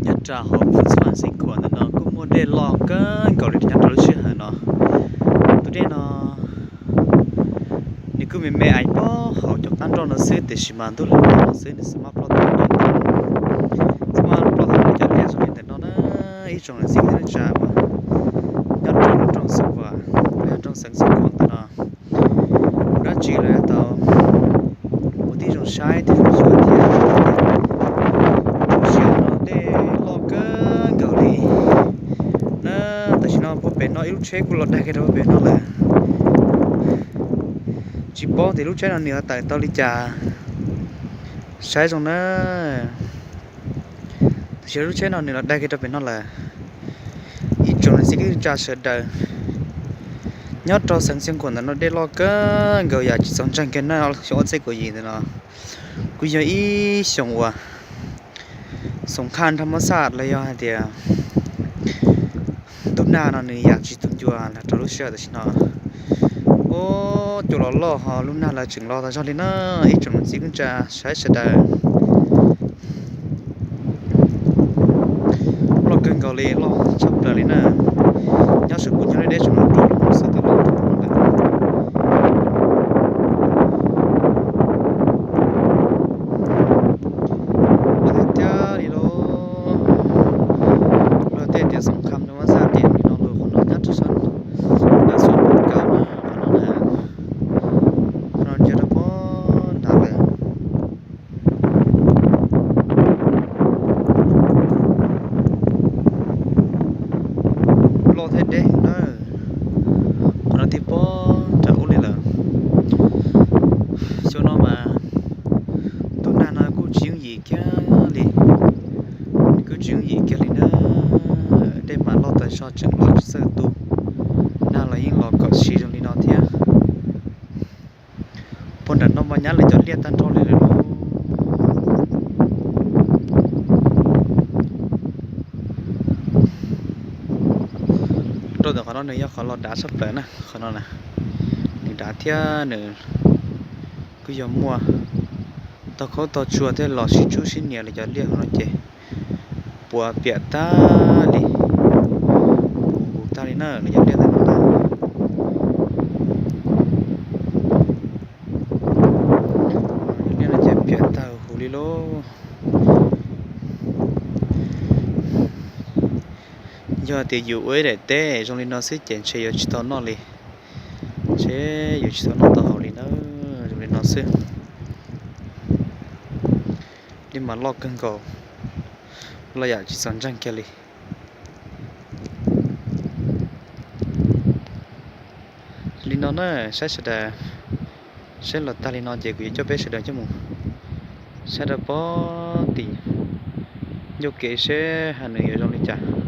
Nyob rau hauv Phu Txhuam Xeev Khuam ntawm no kuj muaj dej loj kawg nkaus li nyob rau lub sij hawm no. Tus dej no nws kuj me me aiv pob hauv cov qab nroj no xwb, tiam sis mas ntuj los los xwb nws xav maj ploj tau cov tiaj, xav maj ploj tau cov tiaj zoo li ntawm no na. Ib tsoom niam txiv kwv tij neej tsa uas nyob rau nroog Xeev Khuam, nroog xeev Xeev Khuam ntawm no, dab tsi los yuav tau ua tib zoo saib tib zoo xyuas thiab. Lub sij hawm no dej loj kawg nkaus li na. Tam sim no puag pem no ib lub tsheb kuj los daig kiag rau puag pem no lawm. Tsis paub tias lub tsheb no nws yuav tawm tau li cas, saib zoo na. Tam sim no lub tsheb no nws los daig kiag rau pem no lawm. Ib tsoom niam txiv kwv tij neej tsa sawv daws, nyob rau xeev Xeev Khuam ntawm no dej loj kawg nkaus yam tsis txaus ntseeg kiag na. Xyoo ob txhiab kaum yim ntawm no kuj yog ib xyoos uas xoom khaj nrog mob xaj los yog hais tias ntuj nag no nws yam tsis tu ncua los rau lub sij hawm tam sim no. Ub, cua los loj ho lub nag los tseem los tas zog li na. Ib tsoom niam txiv kwv tij neej tsa saib sawv daws, loj kawg nkaus li, loj tshaj plaws li na. Nyob saum kuv nyob li deb tseem los rau lub xwb tam loj rau lawm. Loj tiag tiag li lauj. Luag tej tias xoom khaj nrog mob xaj tias li no los qhov no nyob rau sab ntawm xub nkaus na, qhov no na, qhov no ntsia rau pem nrad lawm. Loj thiab deb na. Qhov no twb poob nram ub li lawm. Xyoo no mas tus nag no kuj tsis yooj yim kiag li, kuj tsis yooj yim kiag li na. Dej mas loj tas zog tseem los tsis txawj tu, nag los yeej los kom siv zoo li no thiab. Puag nram no mas nyab lawv cov liaj tag nrho li lawm lauj. Rau ntawm qhov no nws yog qhov los dav tshaj plaws na, qhov no na, nws dav thiab nws kuj yog muaj tog khaub tog tsua thiab los sib tsub sib nias lawv cov liaj hauv no ces puas piam tag li, puas huv tag li na lawv cov liaj ntawm no na. Liaj no ces piam tag huv li lauj. Yog tias yus ua ib daim teb zoo li no xwb ces ntshe yuav tsis tau noj li, ntshe yuav tsis tau noj tau haus li na, zoo li no xwb. Li mas loj kawg nkaus, loj yam tsis txaus ntseeg kiag li. Li no na, saib sawv daws, saib los tag li no ces kuv yuav coj peb sawv daws coj mus saib rau pob tim ncauj kev seb ha nws yuav zoo li cas.